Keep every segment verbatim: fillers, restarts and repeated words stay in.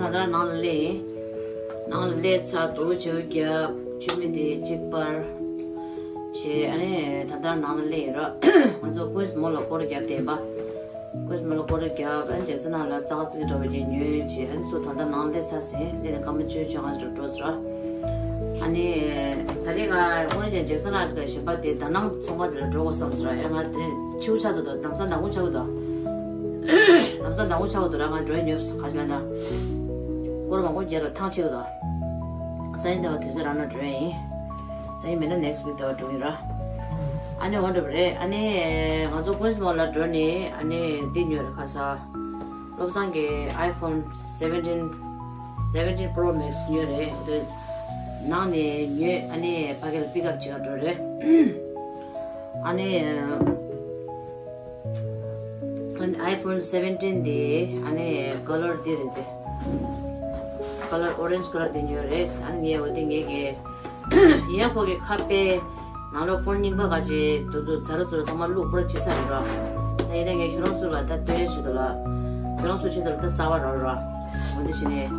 ད་ལྟ་ནང་ལ་སླེབས་ཡིན། ནང་ལ་སླེབས་ཚར་འདུག། བྱ་བ་རྒྱབ། མཆོད་མེ་དེ་གཅིག་སྤར། བྱས། ཨ་ནི་ད་ལྟ་ནང་ལ་སླེབས་ཡིན་ར། ང་ཚོ་ཀུན་སི་མོལ་ལ་སྐོར་ར་རྒྱབ་བསྡད་པ། ཀུན་སི་མོལ་ལ་སྐོར་ར་རྒྱབ། ཨ་ནི་ཇེག་སན་ལ་ཙག་ཙིག་འདྲ་བོ་ཅིག་ཉོས་བྱས། ཨ་ནི་ཚུར་ད་ལྟ་ནང་སླེབས་ཚར་ཟིན། སླེབས་ནས་སྐར་མ་བཅུ་བཅོ་ལྔ་ཙམ་འགྲོ་ཚར། ཨ་ནི་ད་རེས་ང་དངོས་གནས་ཅན་ཇེག་སན་ལ་གཞན་པ་དེ་ད་ནང་ཚོང་ཁང་དེ་ལ་འགྲོ་དགོས་བསམ་ཟེར་ར། ཨེ་ང་དེ་ཕྱི་པོ་ཆགས་ཚར་འདུག། ལམ་སང་ནང་ཁུལ་ཆགས་ཀྱི་འདུག། ལམ་སང་ནང་ཁུལ་ཆགས་ཀྱི་འདུག་ར། ང་འགྲོ་ཡ་ཉོབ་ཁ་ཅིག་ལ་འདྲ། སྐོར་མང་པོ་རྒྱབ་ལ་ཐང་ཆད་ཀྱི་འདུག། སང་ཉིན་ཟླ་བ་དུས་ཚོད་རག་ན་འགྲོ་ཡ་ཡིན། སང་ཉིན་མིན་ན་ནེག་སི་ཝིག་ཟླ་བ་འགྲོ་ཡིན་ར། ཨ་ནི་འོ་འདྲ་པོ་རེད། ཨ་ནི་ང་ཚོ་ཀུན་སི་མོལ་ལ་འགྲོ་ནས་ཨ་ནི་འདི་ཉོས་རེད། ཁ་ས་བློ་བཟང་གི་iPhone seventeen, seventeen Pro Max ཉོས་རེད། འདི་ནང་ནས་ཉོས། ཨ་ནི་ཕ་གི་ལ་པིག་ཨབ་བྱེད་ག་འགྲོ་རེད། ཨ་ནི་ཨ་ནི་iPhone seventeen དེ་ཨ་ནི་ཀ་ལར་འདི་རེད་དེ། ཀ་ལར་ཨོ་རེན་ཇི་ཀ་ལར་དེ་ཉོས་རེད། ཨ་ནི་ངས་འོ་དེ་ངས་ཀྱི་ཡིན་ཡང་ཁོ་གི་ཁ་དཔེ་ནང་ལོགས་ཕོན་རྙིང་པ་ག་ཅིག་དུ་དུ་ཛ་ར་ཛུ་ར་ཚང་མ་བླུགས་པར་བྱེད་ཚར་རེད་ར། ད་ཡིན་ན་ངས་ཁྱོད་རང་ཚོ་ལ་ད་སྟོན་ཆེད་དུ་ལ། ཁྱོད་རང་ཚོ་ཆེད་དུ་ལ་ད་གསར་པ་རག་ར། འོ་འདི་བྱས་ནས།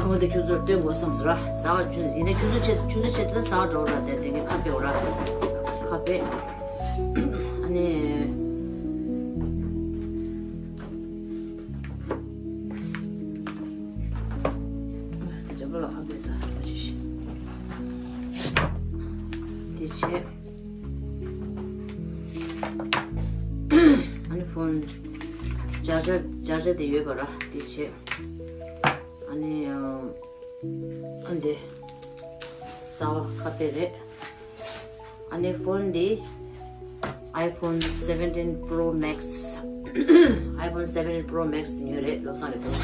འོ་འདི་ཁྱོད་ཚོར་སྟོན་དགོས་བསམ་ཟེར་ར། གསར་པ་ཁྱོད་ཡིན་ན་ཁྱོད་ཚོ་ཆེད་ཁྱོད་ཚོ་ཆེད་དུ་ད་གསར་པ་འགྲོ་ར། དེ་དེ་ངས་ཁ་དཔེ་འོ་ར། ཁ་དཔེ། ཨ་ནི། དེ་ལ་ཁ་དཔེ་ད་ཅི་ཞིག་དེ་བྱས། ཨ་ནི་ཕོན་ཅར་ཇར་ཅར་ཇར་དེ་ཡོད་པ་ར། དེ་བྱས། ཨ་ནི་ཨ་འདི་གསར་པ་ཁ་དཔེ་རེད། ཨ་ནི་ཕོན་འདི་iPhone seventeen Pro Max iPhone seventeen Pro Max དེ་ཉོས་རེད། བློ་བཟང་གི་དོན།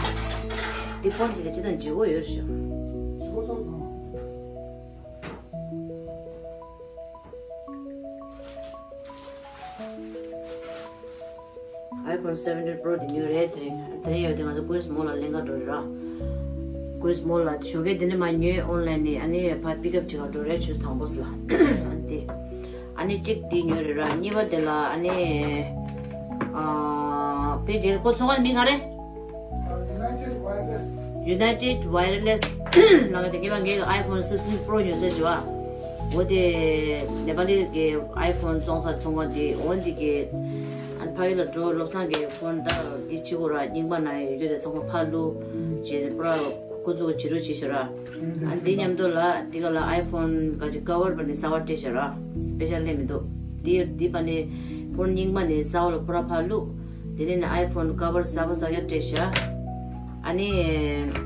འདི་ཕོན་འདི་ག་ཅི་དང་བརྗེ་པོ་ཡོད་ཤག། iPhone seventeen Pro དེ་ཉོས་རེད། དེ་རིང་དེ་རིང་ཡོད་དེ་ང་ཚོ་ཀུན་སི་མོལ་ལ་ལེན་ག་འགྲོ་རེད་ར། ཀུན་སི་མོལ་ལ་ཞོགས་ཀས་དེ་ནས་མ་ཉོས། ཨོན་ལན་ནས་ཨ་ནི་ཕར་པིག་ཨབ་བྱེད་ག་འགྲོ་རེད། ཆུ་ཚོད་དང་པོ་ལ། ཨ་ནི་དེ་ཨ་ནི་གཅིག་དེ་ཉོས་རེད་ར། གཉིས་པ་དེ་ལ་ཨ་ནི་ཨ་དཔེ་རྗེས་ཁོ་ཚོང་ཁང་མིང་ག་རེ། United Wireless ལ་ང་དེ་གས་པ་ངའི་iPhone sixteen Pro ཉོས་ཟེར་བྱས་པ། འོ་དེ་ནེ་པ་ལི་གི་iPhone བཙོང་ས་ཚོང་ཁང་དེ། འོ་འདི་གི་ཨ་ཕ་གི་ལ་འགྲོ། བློ་བཟང་གི་ཕོན་ད་འདི་བྱེད་དགོས་ར། རྙིང་པ་ན་ཡོད་རྒྱུ་དེ་ཚང་མ་ཕར་བླུགས་བྱས་པུ་ར་ཁོ་ཚོ་གི་བྱེད་རོགས་བྱེད་ཤག་ར། ཨ་འདི་མཉམ་དུ་ལ་འདི་ག་ལ་iPhone ག་ཅིག་ཀ་བར་པ་ནི་གསར་པ་སྤྲད་ཤག་ར། སི་པེ་ཤལ་ལེན་མི་འདུག། འདི་འདི་པ་ནི་ཕོན་རྙིང་པ་ནི་གསར་པ་ལ་པུ་ར་ཕར་བླུགས། དེ་ནས་ནི་iPhone ཀ་བར་གསར་པ་གསར་རྒྱག་སྤྲད་ཤག། ཨ་ནི་screen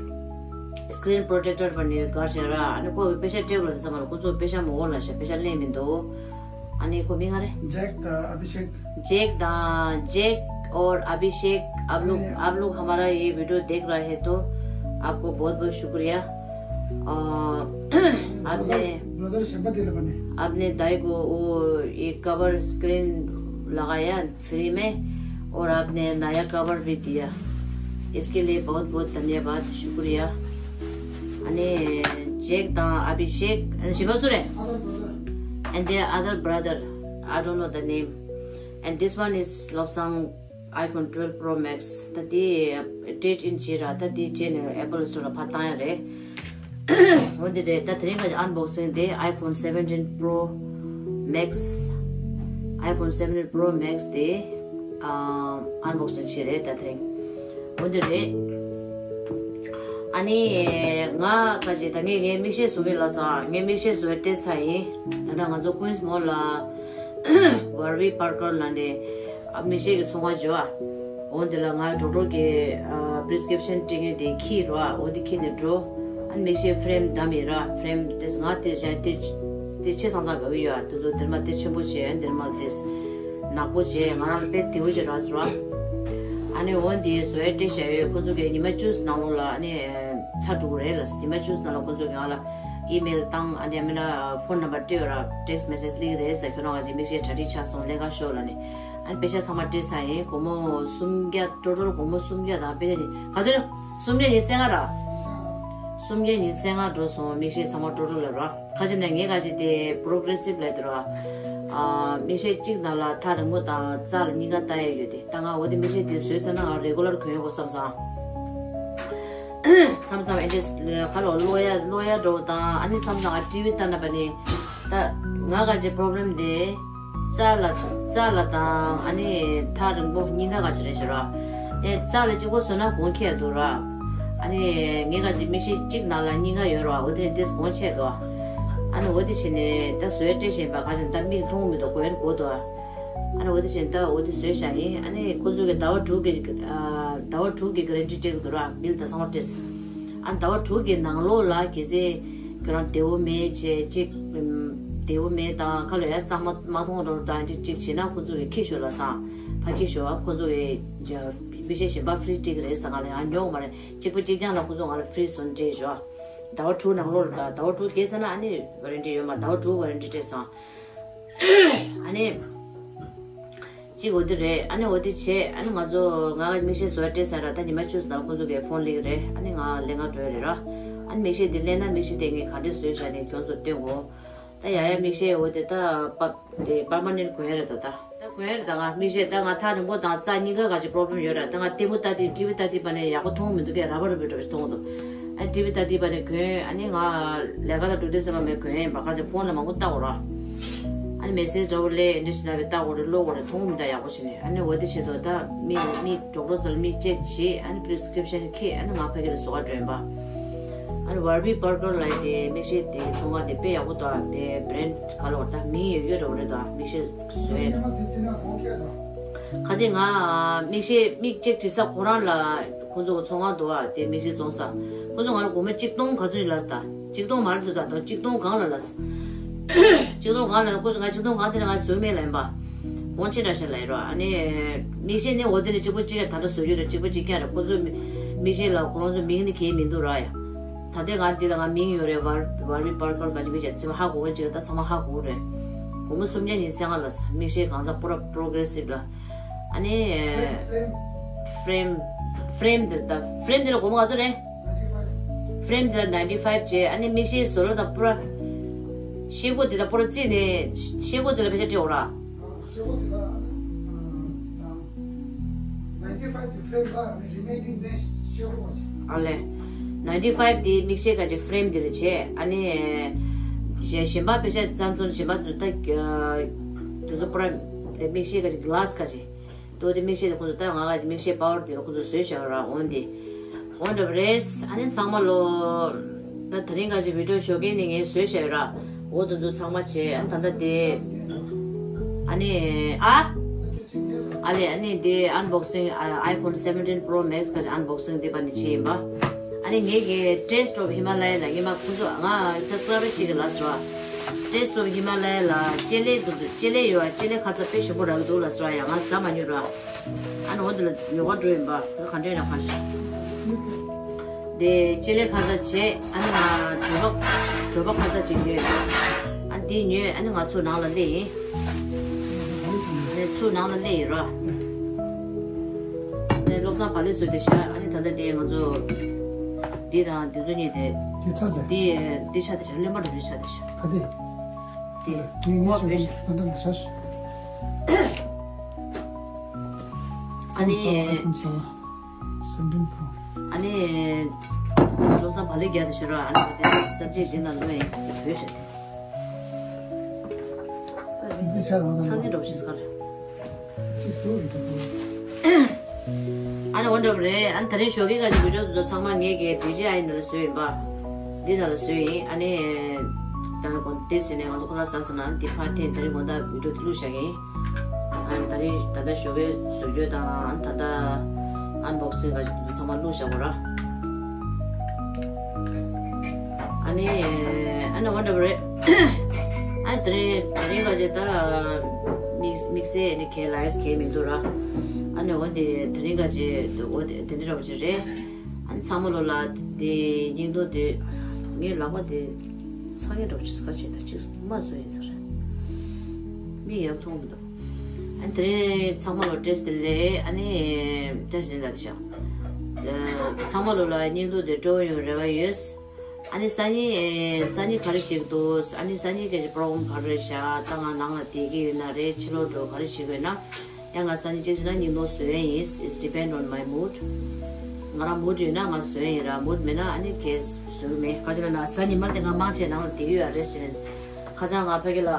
protector པ་ནི་གར་ཤག་ར། ཨ་ནི་ཁོ་གི་པེ་ཤ་སྤྲད་དགོས་ལ་ཙམ་མ་ལ་ཁོ་ཚོ་པེ་ཤ་མ་འོ་ལ་ཤག། པེ་ཤ་ལེན་མི་འདུག། ཨ་ནི་ཁོ་མིང་ང་རེ། Jack དང་Abhishek. Jack དང་Jack और अभिषेक, आप लोग, आप लोग हमारा ये वीडियो देख रहे हैं तो आपको बहुत बहुत शुक्रिया। अ, आपने ब्रदर शेफा दे रहा ने। आपने दाई को वो ये कवर स्क्रीन लगाया फ्री में और आपने नया कवर भी दिया, इसके लिए बहुत बहुत धन्यवाद, शुक्रिया। अनि जेक दा अभिषेक अनि शिवसुरे and their other brother, I don't know the name. And this one is Lobsang iPhone twelve Pro Max. ད་དེ་trade in བྱེད་ར། ད་དེ་བྱས་ནས་Apple Store ལ་ཕར་བཏང་ཡ་རེད། འོ་འདི་རེད། ད་དེ་རིང་གི་unboxing དེ་iPhone seventeen Pro Max, iPhone seventeen Pro Max དེ་ཨ་unboxing བྱེད་རེད་ད་དེ་རིང་། འོ་འདི་རེད། ཨ་ནི་ང་ཁ་ཅིག་ད་ངས་ངའི་མིག་ཤེལ་བཟོ་མཁན་ལ་ས་ངའི་མིག་ཤེལ་བཟོ་བའི་སྤྲད་ཚར་ཡིན། ད་ལྟ་ང་ཚོ་Queens Mall ལ་Warby Parker ལ་ནས་ཨ་མིག་ཤེལ་གྱི་ཚོང་ཁང་བརྗོད་ཨ། འོ་འདི་ལ་ང་doctor གི་ཨ་prescription སྤྲད་མཁན་དེ་ཁྱེར་རོ་ཨ། འོ་འདི་ཁྱེར་ནས་འགྲོ། ཨ་ནི་མིག་ཤེལ་frame བདམས་ཡིན་ར། frame དེས་ང་དེ་བཞག་དེ་དེ་ཆེ་སང་སང་དགའ་གི་ཡོད་ཨ། དེ་ཚོ་དེར་མ་དེ་ཆེན་པོ་བྱས་དེར་མ་དེ་ནག་པོ་བྱས་ང་རང་ལ་དཔེ་བདེ་བོ་བྱས་རག་སོང་ར། ཨ་ནི་འོ་འདི་བཟོ་ཡ་སྤྲད་བཞག་ཡོད། ཁོ་ཚོ་གི་ཉི་མ་བཅུ་ནང་ལོགས་ལ་ཨ་ནི་ཚར་འགྲོ་གི་རེད་ལ། ཉི་མ་བཅུ་ནང་ལ་ཁོ་ཚོ་གི་ང་ལ་email བཏང་ཨ་ནི་མིན་ན་phone number སྤྲད་ཡོད་ར། text message སླེབས་རེད་ཟེར། ཁྱོད་རང་ང་ཅིག་མིག་ཤེལ་གྲ་སྒྲིག་ཆགས་སོང་ལེན་ག་ཤོག་ལ་ནི། ཨ་ནི་པེ་ཤ་ཚང་མ་སྤྲད་ཚར་ཡིན། སྒོར་མོ་སུམ་བརྒྱ། total སྒོར་མོ་སུམ་བརྒྱ་དང་པེ་ཤ་ནི་ག་ཚོད་རེད། སུམ་བརྒྱ་ཉི་ཤུ་རྩ་ལྔ་ར། སུམ་བརྒྱ་ཉི་ཤུ་རྩ་ལྔ་འགྲོ་སོང་། མིག་ཤེལ་ཚང་མ་ཀྲོ་ཀྲོ་ལ་ར། ཁ་ཅིག་ནས་ངའི་ཁ་ཅིག་དེ་པོ་རོ་གེ་རེ་སིབ་ལབ་དེ་ར། ཨ། མིག་ཤེལ་གཅིག་ནང་ལ་ཐག་རིང་པོ་དང་རྩ་ལ་གཉིས་ཀ་ལྟ་ཡ་ཡོད་དེ། ད་ང་འོ་དེ་མིག་ཤེལ་དེ་བཟོས་ཚར་ན་ང་རེ་གུ་ལར་གོན་ཡོང་དགོས་བསམ་སོང་། མཚམས་མཚམས་ཨེ་འདྲས་ཁ་ལོ་གློག་ཡ་གློག་ཡ་འགྲོ་དང་། ཨ་ནི་མཚམས་མཚམས་ང་ཊི་ཝི་ལྟ་ན་པ་ནི། ད་ང་ག་ཅི་པོ་རོ་བྷི་ལེམ་དེ། རྩ་ལ་རྩ་ལ་དང་ཨ་ནི་ཐག་རིང་པོ་གཉིས་ཀ་ག་ཅི་རེད་ཤག་ར། ཨེ་རྩ་ལ་གཅིག་པོ་བཟོས་ན་གོང་ཁེ་འདུག་ར། ཨ་ནི་ངས་ག་ཅི་མིག་ཤེལ་གཅིག་ནང་ལ་གཉིས་ཀ་ཡོད་ར། འོ་དེ་དེས་གོང་ཆེ་འདུག་ཨ་ནི་འོ་དེ་བྱས་ནས་ད་བཟོས་སྤྲད་བཞིན་པ་ག་ཅི་ད་མིག་མཐོང་མི་འདུག་གོན་དགོས་འདུག་ཨ་ནི་འོ་དེ་བྱས་ད་འོ་དེ་བཟོས་བཞག་ཡིན། ཨ་ནི་ཁོ་ཚོ་གི་ཟླ་བ་དྲུག་གི་ཨ་ཟླ་བ་དྲུག་གི་གྷ་རན་ཊི་སྤྲད་ཀྱི་འདུག་ར། བིལ་དང་ཚང་མ་སྤྲད། ཨ་ཟླ་བ་དྲུག་གི་ནང་ལོགས་ལ་གལ་སྲིད་ཁྱེད་རང་བདེ་བོ་མེད་བྱས་ཅིག་ཨམ། བདེ་བོ་མེད་དང་ཁ་ལོ་ཡ་གཙང་མ་མ་མཐོང་རོགས་དང་འདི་ཅིག་བྱས་ན་ཁོ་ཚོ་གི་ཁྱི་ཤོར་ལ་སང་ཕ་ཁྱི་ཤོར་བ་ཁོ་ཚོ་གི་མིག་ཤེལ་གཞན་པ་ཧྥི་རི་སྤྲད་ཀྱི་རེད་ཟེར། ང་ལ་ཡང་ཉོ་མ་རེད། གཅིག་པ་གཅིག་རྐྱང་ལ་ཁོ་ཚོ་ང་ལ་ཧྥི་རི་བཟོ་འདྲེས་ཞོ། ཟླ་བ་དྲུག་ནང་ལོགས་ལ་ཟླ་བ་དྲུག་གས་ཟེར་ན་ཨ་ནི་ཝ་རན་ཊི་ཡོད་མ། ཟླ་བ་དྲུག་ཝ་རན་ཊི་སྤྲད་སང་། ཨ་ནི། གཅིག་འོ་དེ་རེད། ཨ་ནི་འོ་དེ་བྱས་ཨ་ནི་ང་ཚོ་ང་མིག་ཤེལ་བཟོ་བ་སྤྲད་ས་ར། ད་ཉི་མ་བཅུ་ཙམ་ཁོ་ཚོ་གིས་ཕོན་སླེབས་ཀྱི་རེད། ཨ་ནི་ང་ལེན་ག་འགྲོ་ཡ་རེད་ར། ཨ་ནི་མིག་ཤེལ་དེ་ལེན་ན་མིག་ཤེལ་དེ་ངས་ག་འདྲས་བཟོས་བཞག་ནས་ཁྱོད་ཚོར་སྟོན་དགོས། ད་ཡ་ཡ་མིག་ཤེལ་འོ་དེ་ད་པ་དེ་པར་མ་ནེན་ཊི་གོན་ཡ་རེད། ད་ད་ད་གོན་ཡ་རེད། ད་ང་མིག་ཤེལ་ད་ང་ཐག་རིང་པོ་དང་རྩ་གཉིས་ཀ་ག་ཅི་པོ་རོ་བྷི་ལེམ་ཡོད་ར། ད་ང་ལྟད་མོ་ལྟ་དུས་ཊི་ཝི་ལྟ་དུས་པ་ནས་ཡག་པོ་མཐོང་མི་འདུག་གས། ར་བ་ར་བའི་འདྲ་བོ་ཞིག་མཐོང་གི་འདུག་ཨ་ཊི་ཝི་ལྟ་དུས་པ་ནས་གོན། ཨ་ནི་ང་ལས་ཀ་ལ་འགྲོ་དུས་ཙམ་པ་མེད་གོན་ཡིན་པ། ཁ་ཅིག་ཕོན་ལ་མང་པོ་ལྟ་དགོས་ར། ཨ་ནི་མེ་སེ་ཇི་འདྲ་བོ་སླེབས་འདྲ་ཞིག་ན་བའི་ལྟ་དགོས་རེད། ཀློག་དགོས་རེད། མཐོང་མི་འདུག་ཡག་པོ་བྱས་ནས། ཨ་ནི་འོ་དེ་བྱེད་དོ། ད་མིག་མིག་ཌོག་ཊར་ཚོ་ལ་མིག་ཅེག་བྱེད། ཨ་ནི་པི་རི་སི་ཀི་རིབ་ཤན་ཁྱེར། ཨ་ནི་ང་ཕ་གི་ལ་བཟོ་ག་འགྲོ་ཡིན་པ། ཨ་ནི་ཝར་བི་པར་ཀར་ལབ་དེ་མིག་ཤེལ་དེ་ཚོང་ཁང་དེ་དཔེ་ཡག་པོ་འདུག་དེ་བྷི་རེན་ཌི་ག་ལབ་དགོས་རེད། ད་མིང་ཡོད་ཡོད་འདྲ་བོ་རེད། ད་མིག་ཤེལ་བཟོས། ཁ་ཅིག་ང་མིག་ཤེལ་མིག་ཅེག་བྱེད་ས་ཁོ་རང་ལ་ཁོ་ཚོ་གི་ཚོང་ཁང་འདུག་ཨ། དེ་མིག་ཤེལ་བཙོང་ས། ཁོ་ཚོ་ང་ལ་སྒོར་མོ་གཅིག་སྟོང་ག་ཚོད་ལབ་ས། ད་གཅིག་སྟོང་མ་རེད་འདུག་ད་དོ་གཅིག་སྟོང་སྒང་ལ་ལབ་ས། གཅིག་སྟོང་སྒང་ལ་ཁོ་ཚོ་ང་གཅིག་སྟོང་སྒང་དེ་ལ་ང་བཟོ་མེད་ལབ་ཡིན་པ། འོང་ཆེ་འདྲ་ཞིག་ལབ་ཡིན་རོ། ཨ་ནི་མིག་ཤེལ་ནི་འོ་དེ་ནི་གཅིག་པོ་གཅིག་ཡ་ད་ལྟ་བཟོ་རྒྱུ་རེད། གཅིག་པོ་གཅིག་རྐྱང་རེད། ཁོ་ཚོ་མིག་ཤེལ་ལ་ཁོ་རང་ཚོ་མིང་ནི་གས་མི་འདུག་ར་ཡ། ད་ལྟའི་ང་འདི་ལ་ང་མིང་ཡོད་རེད། ཝར་ཝར་བི་པར་ཀར་ག་ཅི་མི་བྱ་ཚིམ་ཧ་གོ་བ་ཅིག་ད་ཚང་མ་ཧ་གོ་རེད། སྒོར་མོ་སུམ་བརྒྱ་ཉི་ཤུ་རྩ་ལྔ་ལ་ས། མིག་ཤེལ་གང་ཚ་པུ་ར་པོ་རོ་གེ་རེ་སིབ་ལ། ཨ་ནི་ཕྲེམ་ཕྲེམ་དེ་ད་ཕྲེམ་དེ་ལ་སྒོར་མོ་ག་ཚོད་རེད། ཕྲེམ་དེ་ལ་ནའིན་ཊི་ཕའིབ་བྱས། ཨ་ནི་མིག་ཤེལ་བཟོ་ལ་ད་པུ་ར་ཤེལ་སྒོ་དེ་ད་པུ་ར་བརྩིས་ནས་ཤེལ་སྒོ་དེ་ལ་ཕལ་ཆེར་སྤྲད་འོ་ར། ཤེལ་སྒོ་དེ་ལ་ནའིན་ཊི་ཕའིབ་དེ་ཕྲེམ་ལ་རི་མེ་ནིང་ཚན་ཤེལ་སྒོ་བྱས། ཨ་ལེ། ནའིན་ཊི་ཕའིབ་དེ་མིག་ཤེལ་ག་ཅི་ཕྲེམ་དེ་ལ་བྱས། ཨ་ནི་གཞན་གཞན་པ་ཕལ་ཆེར་བཙན་བཙོན་གཞན་པ་དུ་ད་དུ་ཚོ་པུ་ར་དེ་མིག་ཤེལ་ག་ཅི་གི་ལཱ་སི་ག་ཅི་དོ་དེ་མིག་ཤེལ་དེ་ཁོ་ཚོ་ད་ང་ག་ཅི་མིག་ཤེལ་པ་ཝར་དེ་ལ་ཁོ་ཚོ་བཟོས་བཞག་ར། འོན་ཏེ་འོ་འདྲ་བ་རེད། ཨ་ནི་ཚང་མ་ལོ་ད་དེ་རིང་ག་ཅི་བི་ཌི་ཡོ་ཞོགས་ཀས་ནས་ངས་བཟོས་བཞག་ཡོད་ར། འོ་དེ་ཚོ་ཚང་མ་བྱས། ཨ་ནི་ད་ལྟ་དེ་ཨ་ནི་ཨ། ཨ་ལེ། ཨ་ནི་དེ་ཨན་བོག་སིང་ཨ་ཨའི་ཕོན་སེ་བེན་ཊིན་པོ་རོ་མེག་སི་ག་ཅི་ཨན་བོག་སིང་དེ་པ་ནི་བྱས་ཡིན་པ། ཨ་ནི་ངེད་ཀྱི་ཊེ་སི་ཊི་ཨོཕ་ཧི་མ་ལ་ཡ་ལ་ངེད་མ་ཁོང་ཚོ་ང་སབ་སི་ཀ་རའིབ་བྱེད་ཀྱི་ལ་སོ། ཊེ་སི་ཊི་ཨོཕ་ཧི་མ་ལ་ཡ་ལ་ལྕེ་ལེ་འདུག་འདུག་ལྕེ་ལེ་ཡོད་ཨ། ལྕེ་ལེ་ཁ་ཚ་དཔེ་ཞིམ་པོ་རག་གི་འདུག་ལ་སོ་ཡ། ང་ཟ་མ་མྱོང་ར། ཨ་ནི་འོ་དེ་ལ་ཉོ་ག་འགྲོ་ཡིན་པ། ག་འདྲ་ཡིན་ན་ག་ཤེས། དེ་ལྕེ་ལེ་ཁ་ཚ་བྱས། ཨ་ནི་ང་གྲོད་པ་གྲོད་པ་ཁ་ཚ་ཅིག་ཉོས། ཨ་ནི་དེ་ཉོས། ཨ་ནི་ང་ཚུར་ནང་ལ་སླེབས་ཡིན། ཨ་ནི་ཚུར་ནང་ལ་སླེབས་ཡིན་ར། ཨ་ནི་བློ་བཟང་བག་ལེབ་བཟོས་ཏེ་བཞག་ཨ་ནི་ད་ལྟ་དེ་ང་ཚོ་འདི་དང་འདི་ཚོ་གཉིས་དེ། དེ་ཚ་ཚ། དེ་དེ་ཆ་དེ་ཆ་རློན་པ་འགྲོ་དེ་ཆ་དེ་ཆ། ག་དེ། དེ་ངས་ངས་ངོ་བོད་ཤ། ད་ལྟ་ལ་ཆ། ཨ་ནི། ཨ་ནི། བློ་བཟང་བག་ལེབ་རྒྱག་དེ་ཤོད་ར། ཨ་ནི་ང་དེ་སབ་ཇེག་འདི་ན་ལོས་ཡིན་བོད་ཤ་དེ། འདི་ཆ་ལ་ཚང་ངེ་འགྲོ་ཤེས་གར། ཅིག་སུ་རེད་དམ། ཨ་ནི་འོ་འདྲ་བ་རེད། ཨ་ནི་དེ་རིང་ཞོགས་ཀས་ཁ་ཅིག་བི་ཌི་ཡོ་དེ་ཚོ་ཚང་མ་ངེད་ཀྱི་ཌི་ཇེ་ཨའི་ནང་ལ་བཟོས་ཡིན་པ། འདི་ནང་ལ་བཟོས་ཡིན། ཨ་ནི་ད་ནི་གོང་དེ་ཟེར་ནས་ང་ཚོ་ཁོ་ན་ཟ་ཟེར་ན་འདི་ཕར་འཐེན། དེ་རིང་དགོང་དག་བི་ཌི་ཡོ་དེ་བླུགས་བཞག་ཡིན། ཨ་ནི་ད་རིང་ད་ལྟ་ཞོགས་ཀས་བཟོ་རྒྱུ་དང་ཨ་ནི་ད་ལྟ་ཨན་བོག་སིང་ཁ་ཅིག་དེ་ཚོ་ཚང་མ་བླུགས་བཞག་གོ་ར། ཨ་ནི་ཨ་ནི་འོ་འདྲ་བ་རེད། ཨ་ནི་དེ་རིང་དེ་རིང་ག་ཅེ་ད་དམིགས་དམིགས་བསལ་ནི་གས་ལ་ཡས་གས་མི་འདུག་ར། ཨ་ནི་འོ་དེ་དེ་རིང་ག་ཅེ་འོ་དེ་དེ་འདྲ་འདྲ་བ་ཅིག་རེད། ཨ་ནི་ཚང་མ་ལོ་ལ་དེ་སྙིང་དོན་དེ་ངའི་ལག་པ་དེ་ཚ་ཡས་འདྲ་བ་ཅིག་ག་ཅེ་ད་ཅིག་མ་བཟོ་ཡིན་ཟེར། མིག་ཡང་མཐོང་མི་འདུག་ཨ་ནི་དེ་རིང་ཚང་མ་ལོ་བཀྲ་ཤིས་བདེ་ལེགས། ཨ་ནི་བཀྲ་ཤིས་བདེ་ལེགས་ལ་དེ་ཤག་ཚང་མ་ལོ་ལ་སྙིང་སྡུག་དེ་སྤྲོ་བོ་ཡོང་རེ་བ་ཡོད། ཨ་ནི་སང་ཉིན་སང་ཉིན་ག་རེ་བྱེད་ཀྱི་འདུག་ཨ་ནི་སང་ཉིན་སྐད་ཆ་པོ་རོ་གྷམ་ག་རེ་རེད་ཤག་ད་ང་ནང་ལ་བསྡད་ཀྱི་ཡོད་ན་རེད། ཕྱི་ལོགས་འགྲོ་ག་རེ་བྱེད་དགོས་ན། ཡང་ང་སང་ཉིན་གཅིག་བྱས་ན་སྙིང་སྟོབས་བཟོ་ཡས་ཡིན། It's depend on my mood. ང་རང་མུ་ཌི་ཡོད་ན་ང་བཟོ་ཡས་ཡིན་ར། མུ་ཌི་མེད་ན་ཨ་ནི་གས་བཟོ་གི་མེད། ག་ཅི་ལབ་ན་སང་ཉིན་མ་དེ་ང་མང་ཆེ་ནང་ལ་བསྡད་ཀྱི་ཡོད་རེད་ཟེར་ནས། ཁ་སང་ང་ཕ་གི་ལ་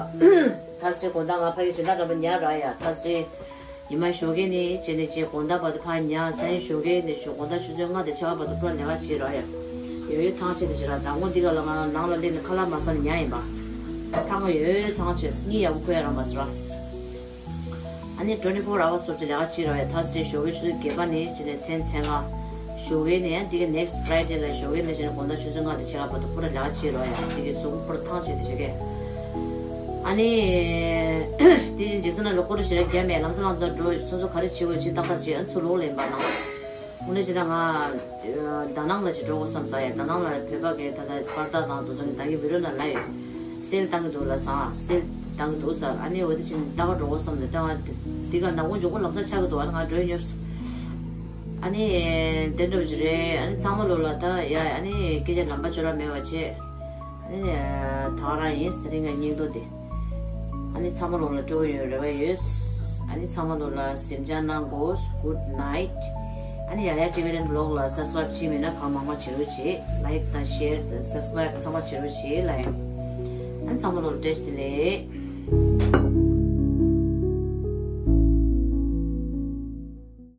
ཐར་སི་ཌེ་དགོང་དག་ང་ཕ་གི་སྦྱིན་བདག་འདྲ་པོ་ཉར་ར་ཡ། ཐར་སི་ཌེ་ཉི་མ་ཞོགས་ཀས་ནས་བྱས་ནས་བྱས་དགོང་དག་བར་དུ་ཕར་ཉར། སང་ཉིན་ཞོགས་ཀས་ནས་ཞོགས་དགོང་དག་ཆུ་ཚོད་ལྔ་དང་ཕྱེད་ཀ་བར་དུ་པུ་ར་ལས་ཀ་བྱེད་ར་ཡ། ཡོད་ཡོད་ཐང་ཆད་དེ་བྱེད་ར། མདང་དགོང་འདི་ག་ལ་ང་རང་ནང་ལ་སླེབས་ནས་ཁ་ལག་མ་ཟ་ནས་ཉལ་ཡིན་པ། ཐང་ཡོད་ཡོད་ཐང་ཆད། གཉིད་ཡག་པོ་ཁུག་ཡ་རག་མ་སོང་ར། ཨ་ནི་twenty four hours སོབ་ཅིག་ལས་ཀ་བྱེད་ར་ཡ། ཐར་སི་ཌེ་ཞོགས་ཀས་ཆུ་ཚོད་བརྒྱད་པ་ནས་བྱས་ནས་མཚན་མཚན་ལྔ། ཞོགས་ཀས་ནས་ཡང་འདི་ག་next Friday ལ་ཞོགས་ཀས་ནས་བྱས་ནས་དགོང་དག་ཆུ་ཚོད་ལྔ་དང་ཕྱེད་ཀ་བར་དུ་པུ་ར་ལས་ཀ་བྱེད་ར་ཡ། འདི་ག་གཟུགས་པོ་པུ་ར་ཐང་ཆད་དེ་བྱེད་ཀས། ཨ་ནི་དེ་བཞིན་འཇིགས་སེ་ན་ལ་སྐོར་ཞེ་དྲག་རྒྱབ་མེད། ལམ་སང་ལམ་སང་འགྲོ། སོ་སོ་ག་རེ་བྱེད་དགོས་བྱེད་ཏག་ཏག་བྱེད། ཨ་ཚུར་ལོག་ལེན་པ་ནང་། དངོས་གནས་བྱས་ན་ང་ད་ནང་ལ་ཅིག་འགྲོ་དགོས་བསམ་ས་ཡ། ད་ནང་ལ་བོད་པ་གི་ད་ལྟ་པར་ཏ་དང་དེ་ཚོ་གི་ད་གི་བི་ཌི་ཡོ་ནང་ལ་ཡོད། སེལ་བཏང་གི་འདུག་ལབ་སོང་། སེལ་བཏང་གི་འདུག་ཟེར། ཨ་ནི་འོ་དེ་བྱས་ནས་ད་ག་འགྲོ་དགོས་བསམ་ནས་ད་ང་འདི་ག་ནག་པོ་མགྱོགས་པོ་ལམ་སང་ཆགས་ཀྱི་འདུག་ཨ་ནི་ང་འགྲོ་ཡ་ཉོབ་སོང་། ཨ་ནི་དེ་འདྲ་བོ་ཞིག་རེད། ཨ་ནི་ཚང་མ་ལོ་ལ་ད་ཡ། ཨ་ནི་སྐད་ཆ་ལམ་པ་ཅོ་ར་མེད་པ་བྱས། ཨ་ནི་ད་ག་རང་ཡིན། དེ་རིང་ང་སྙིང་སྟོབས་དེ། ཨ་ནི་ཚང་མ་ལོ་ལ་སྤྲོ་པོ་ཡོད་རེ་བ་ཡོད། ཨ་ནི་ཚང་མ་ལོ་ལ་གཟིམ་འཇག་གནང་དགོས། Good night. ཨ་ནི་ཡ་ཡ་Tibetan blog ལ་subscribe བྱས་མེད་ན་གང་མང་མང་བྱེད་རོགས་བྱེད། Like དང་share དང་subscribe ཚང་མ་བྱེད་རོགས་བྱེད་ལ་ཡ། ཨ་ནི་ཚང་མ་ལོ་ལ་བཀྲ་ཤིས་བདེ་ལེགས།